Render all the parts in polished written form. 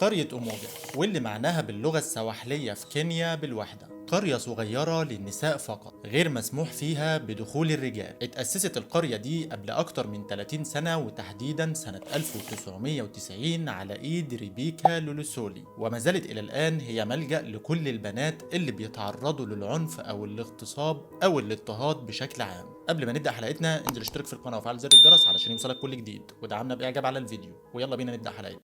قرية أوموجا، واللي معناها باللغة السواحلية في كينيا بالوحدة، قرية صغيرة للنساء فقط غير مسموح فيها بدخول الرجال. اتأسست القرية دي قبل أكتر من 30 سنة، وتحديدا سنة 1990 على إيد ريبيكا لولوسولي، وما زالت إلى الآن هي ملجأ لكل البنات اللي بيتعرضوا للعنف أو الاغتصاب أو الاضطهاد بشكل عام. قبل ما نبدأ حلقتنا انزل اشترك في القناة وفعل زر الجرس علشان يوصلك كل جديد، ودعمنا بإعجاب على الفيديو، ويلا بينا نبدأ حلقتنا.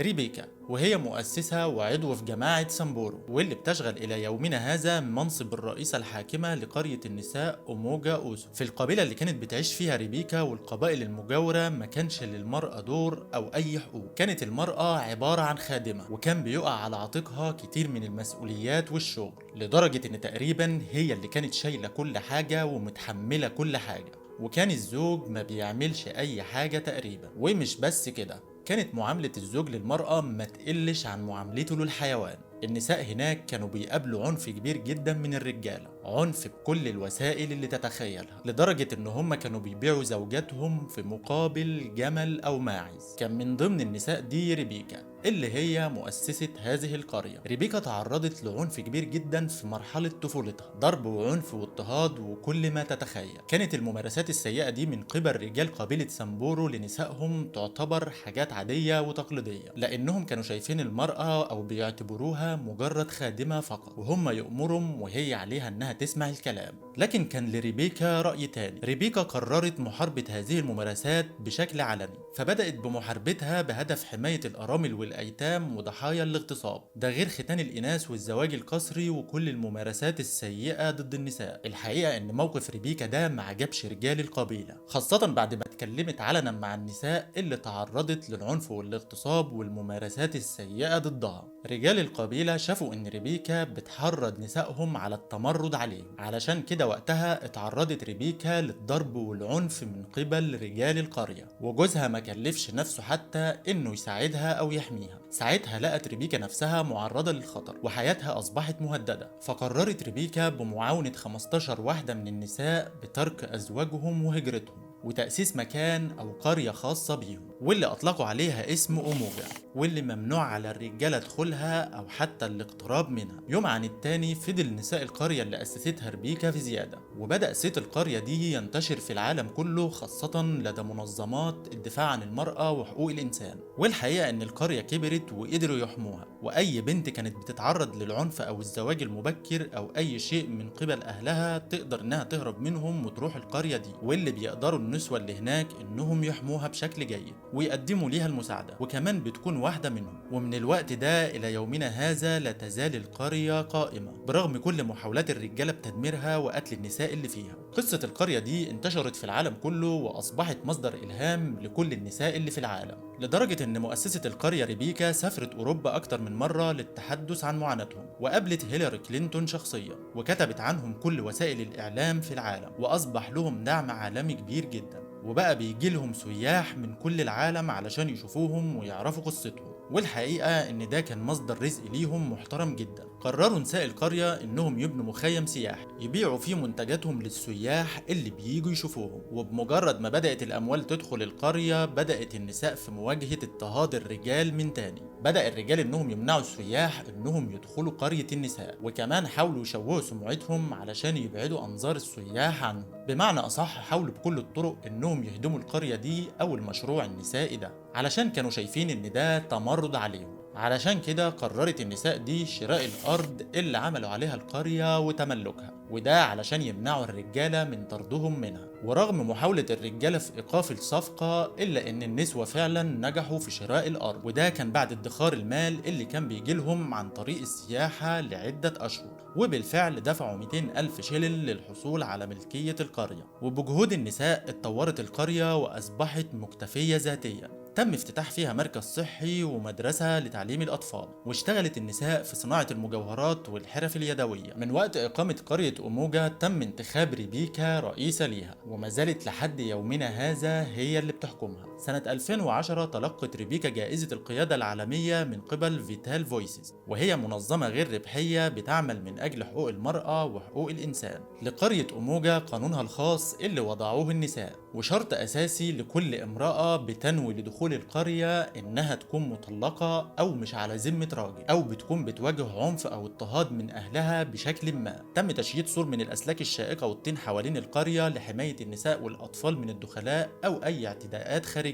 ريبيكا وهي مؤسسة وعضو في جماعة سامبورو، واللي بتشغل إلى يومنا هذا منصب الرئيسة الحاكمة لقرية النساء أوموجا أوسو. في القبيلة اللي كانت بتعيش فيها ريبيكا والقبائل المجاورة ما كانش للمرأة دور أو أي حقوق، كانت المرأة عبارة عن خادمة، وكان بيقع على عاتقها كتير من المسؤوليات والشغل، لدرجة إن تقريبا هي اللي كانت شايلة كل حاجة ومتحملة كل حاجة، وكان الزوج ما بيعملش أي حاجة تقريبا. ومش بس كده، كانت معاملة الزوج للمرأة ما تقلش عن معاملته للحيوان. النساء هناك كانوا بيقابلوا عنف كبير جدا من الرجالة، عنف بكل الوسائل اللي تتخيلها، لدرجة ان هم كانوا بيبيعوا زوجاتهم في مقابل جمل او ماعز. كان من ضمن النساء دي ريبيكا اللي هي مؤسسة هذه القرية. ريبيكا تعرضت لعنف كبير جدا في مرحلة طفولتها، ضرب وعنف واضطهاد وكل ما تتخيل. كانت الممارسات السيئة دي من قبل رجال قبيلة سامبورو لنسائهم تعتبر حاجات عادية وتقليدية، لأنهم كانوا شايفين المرأة أو بيعتبروها مجرد خادمة فقط، وهم يأمرهم وهي عليها أنها تسمع الكلام. لكن كان لريبيكا رأي تاني. ريبيكا قررت محاربة هذه الممارسات بشكل علني، فبدأت بمحاربتها بهدف حماية الأرامل والأيتام وضحايا الاغتصاب، ده غير ختان الإناث والزواج القسري وكل الممارسات السيئة ضد النساء. الحقيقة إن موقف ريبيكا ده ما عجبش رجال القبيلة، خاصة بعد ما اتكلمت علنا مع النساء اللي تعرضت للعنف والاغتصاب والممارسات السيئة ضدها. رجال القبيلة شافوا إن ريبيكا بتحرض نسائهم على التمرد عليهم، علشان كده وقتها اتعرضت ريبيكا للضرب والعنف من قبل رجال القرية، وجوزها ما كلفش نفسه حتى إنه يساعدها أو يحميها. ساعتها لقت ريبيكا نفسها معرضة للخطر وحياتها أصبحت مهددة، فقررت ريبيكا بمعاونة 15 واحدة من النساء بترك أزواجهم وهجرتهم وتأسيس مكان أو قرية خاصة بيهم، واللي أطلقوا عليها اسم أوموجا، واللي ممنوع على الرجالة دخولها أو حتى الاقتراب منها. يوم عن التاني فضل نساء القرية اللي أسستها ريبيكا في زيادة، وبدأ صيت القرية دي ينتشر في العالم كله، خاصة لدى منظمات الدفاع عن المرأة وحقوق الإنسان. والحقيقة إن القرية كبرت وقدروا يحموها، وأي بنت كانت بتتعرض للعنف أو الزواج المبكر أو أي شيء من قبل أهلها تقدر إنها تهرب منهم وتروح القرية دي، واللي بيقدروا النسوة اللي هناك إنهم يحموها بشكل جيد ويقدموا ليها المساعدة، وكمان بتكون واحدة منهم. ومن الوقت ده إلى يومنا هذا لا تزال القرية قائمة برغم كل محاولات الرجالة بتدميرها وقتل النساء اللي فيها. قصة القرية دي انتشرت في العالم كله وأصبحت مصدر إلهام لكل النساء اللي في العالم، لدرجة إن مؤسسة القرية ريبيكا سافرت أوروبا أكتر من مرة للتحدث عن معاناتهم، وقابلت هيلاري كلينتون شخصيا، وكتبت عنهم كل وسائل الإعلام في العالم، وأصبح لهم دعم عالمي كبير جدا، وبقى بيجي لهم سياح من كل العالم علشان يشوفوهم ويعرفوا قصتهم. والحقيقة إن ده كان مصدر رزق ليهم محترم جدا. قرروا نساء القرية إنهم يبنوا مخيم سياحي يبيعوا فيه منتجاتهم للسياح اللي بييجوا يشوفوهم، وبمجرد ما بدأت الأموال تدخل القرية بدأت النساء في مواجهة اضطهاد الرجال من تاني. بدأ الرجال إنهم يمنعوا السياح إنهم يدخلوا قرية النساء، وكمان حاولوا يشوهوا سمعتهم علشان يبعدوا أنظار السياح عنهم. بمعنى أصح حاولوا بكل الطرق إنهم يهدموا القرية دي أو المشروع النسائي ده، علشان كانوا شايفين إن ده تمرد عليهم. علشان كده قررت النساء دي شراء الأرض اللي عملوا عليها القرية وتملكها، وده علشان يمنعوا الرجالة من طردهم منها. ورغم محاولة الرجالة في إيقاف الصفقة إلا إن النسوة فعلا نجحوا في شراء الأرض، وده كان بعد ادخار المال اللي كان بيجيلهم عن طريق السياحة لعدة أشهر، وبالفعل دفعوا 200 ألف شيلن للحصول على ملكية القرية. وبجهود النساء اتطورت القرية وأصبحت مكتفية ذاتيا، تم افتتاح فيها مركز صحي ومدرسة لتعليم الأطفال، واشتغلت النساء في صناعة المجوهرات والحرف اليدوية. من وقت إقامة قرية أوموجا تم انتخاب ريبيكا رئيسة ليها، وما زالت لحد يومنا هذا هي اللي بتحكمها. سنة 2010 تلقت ريبيكا جائزة القيادة العالمية من قبل فيتال فويسز، وهي منظمة غير ربحية بتعمل من أجل حقوق المرأة وحقوق الإنسان. لقرية أوموجا قانونها الخاص اللي وضعوه النساء، وشرط أساسي لكل امرأة بتنوي لدخول القرية إنها تكون مطلقة أو مش على ذمة راجل، أو بتكون بتواجه عنف أو اضطهاد من أهلها بشكل ما. تم تشييد سور من الأسلاك الشائكة والطين حوالين القرية لحماية النساء والأطفال من الدخلاء أو أي اعتداءات خارجية.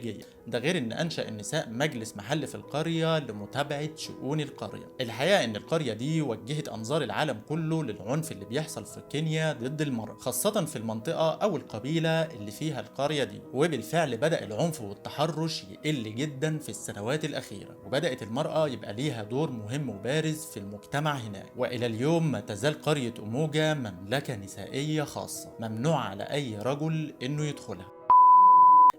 ده غير إن أنشأ النساء مجلس محل في القرية لمتابعة شؤون القرية. الحقيقة إن القرية دي وجهت أنظار العالم كله للعنف اللي بيحصل في كينيا ضد المرأة، خاصة في المنطقة أو القبيلة اللي فيها القرية دي. وبالفعل بدأ العنف والتحرش يقل جدا في السنوات الأخيرة، وبدأت المرأة يبقى ليها دور مهم وبارز في المجتمع هناك. وإلى اليوم ما تزال قرية أوموجا مملكة نسائية خاصة ممنوع على أي رجل إنه يدخلها.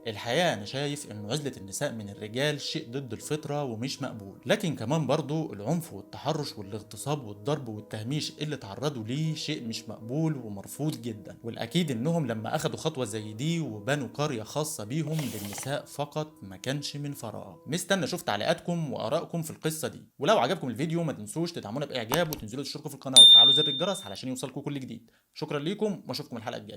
الحقيقة أنا شايف إن عزلة النساء من الرجال شيء ضد الفطرة ومش مقبول، لكن كمان برضو العنف والتحرش والاغتصاب والضرب والتهميش اللي تعرضوا ليه شيء مش مقبول ومرفوض جدا. والأكيد إنهم لما أخدوا خطوة زي دي وبنوا قرية خاصة بيهم للنساء فقط ما كانش من فراغ. مستنى أشوف تعليقاتكم وآرائكم في القصة دي، ولو عجبكم الفيديو ما تنسوش تدعمونا بإعجاب وتنزلوا تشتركوا في القناة وتفعلوا زر الجرس علشان يوصلكم كل جديد. شكرا ليكم واشوفكم الحلقة الجاية.